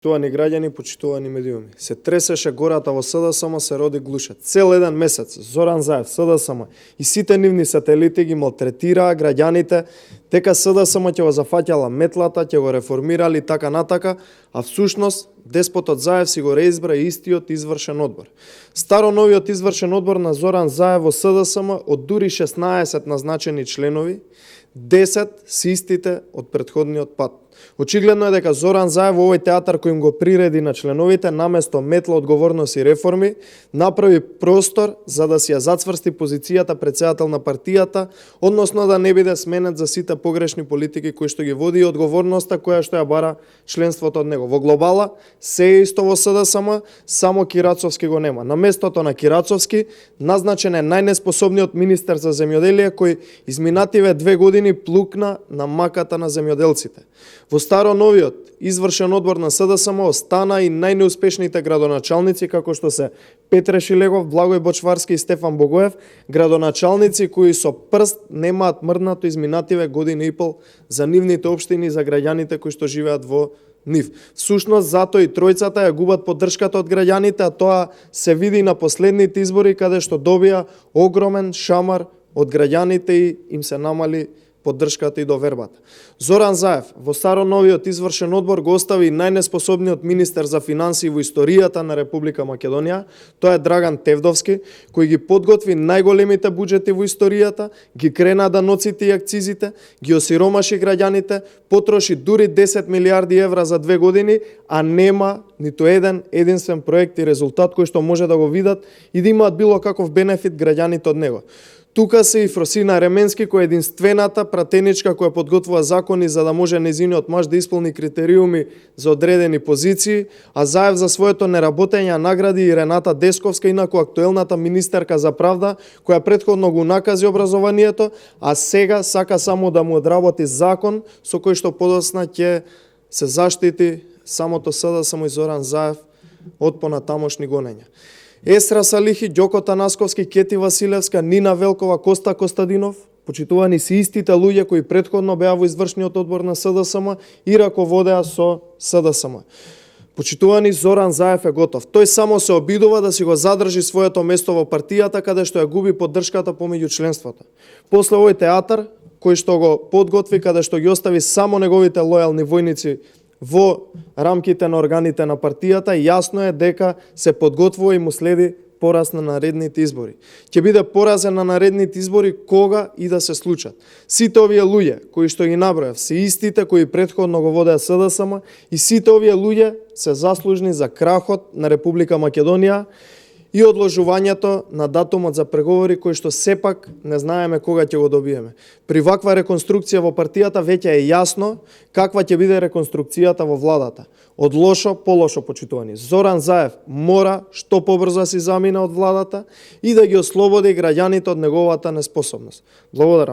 Почитувани граѓани, почитувани медиуми. Се тресеше гората во СДСМ, се роди глуша. Цел еден месец Зоран Заев, СДСМ и сите нивни сателити ги малтретираа граѓаните, дека СДСМ ќе го зафаќала метлата, ќе го реформирали така натака, а всушност деспотот Заев си го реизбра истиот извршен одбор. Старо-новиот извршен одбор на Зоран Заев во СДСМ од дури 16 назначени членови, 10 се истите од претходниот пат. Очигледно е дека Зоран Заев во овој театар кој им го приреди на членовите наместо метла, одговорност и реформи, направи простор за да си ја зацврсти позицијата председател на партијата, односно да не биде сменет за сите погрешни политики кои што ги води и одговорноста која што ја бара членството од него. Во глобала се е исто во СДСМ, само Кирацовски го нема. На местото на Кирацовски назначен е најнеспособниот министер за земјоделие кој изминативе 2 години плукна на маката на земјоделците. Во старо-новиот извршен одбор на СДСМ остана и најнеуспешните градоначалници како што се Петре Шилегов, Благој Бочварски и Стефан Богоев, градоначалници кои со прст немаат мрднато изминативе година и пол за нивните општини и за граѓаните кои што живеат во нив. Всушност, затоа и тројцата ја губат поддршката од граѓаните, а тоа се види на последните избори каде што добија огромен шамар од граѓаните и им се намали поддршката и довербата. Зоран Заев во старо-новиот извршен одбор го остави најнеспособниот министер за финансии во историјата на Република Македонија, тоа е Драган Тевдовски, кој ги подготви најголемите буџети во историјата, ги крена даноците и акцизите, ги осиромаши граѓаните, потроши дури 10 милиарди евра за 2 години, а нема ниту еден единствен проект и резултат кој што може да го видат и да имаат било каков бенефит граѓаните од него. Тука се и Фросина Ременски, која е единствената пратеничка која подготвува закони за да може нејзиниот маж да исполни критериуми за одредени позиции, а Заев за своето неработење награди и Рената Десковска, инаку актуелната министерка за правда, која претходно го накази образованието, а сега сака само да му одработи закон со кој што подоцна ќе се заштити самото СДСМ и Зоран Заев од понатамошни гонења. Есра Салихи, Ѓоко Танасковски, Кети Василевска, Нина Велкова, Коста Костадинов, почитувани се истите луѓе кои претходно беа во извршниот одбор на СДСМ и раководеа со СДСМ. Почитувани, Зоран Заев е готов. Тој само се обидува да си го задржи своето место во партијата каде што ја губи поддршката помеѓу членството. После овој театар, кој што го подготви каде што ги остави само неговите лојални војници во рамките на органите на партијата, јасно е дека се подготвува и му следи пораз на наредните избори. Ќе биде поразен на наредните избори кога и да се случат. Сите овие луѓе кои што ги набројав се истите кои претходно го водеа СДСМ и сите овие луѓе се заслужни за крахот на Република Македонија и одложувањето на датумот за преговори кој што сепак не знаеме кога ќе го добиеме. При ваква реконструкција во партијата веќе е јасно каква ќе биде реконструкцијата во владата. Од лошо по лошо, почитувани. Зоран Заев мора што побрзо си замине од владата и да ги ослободи граѓаните од неговата неспособност. Благодарам.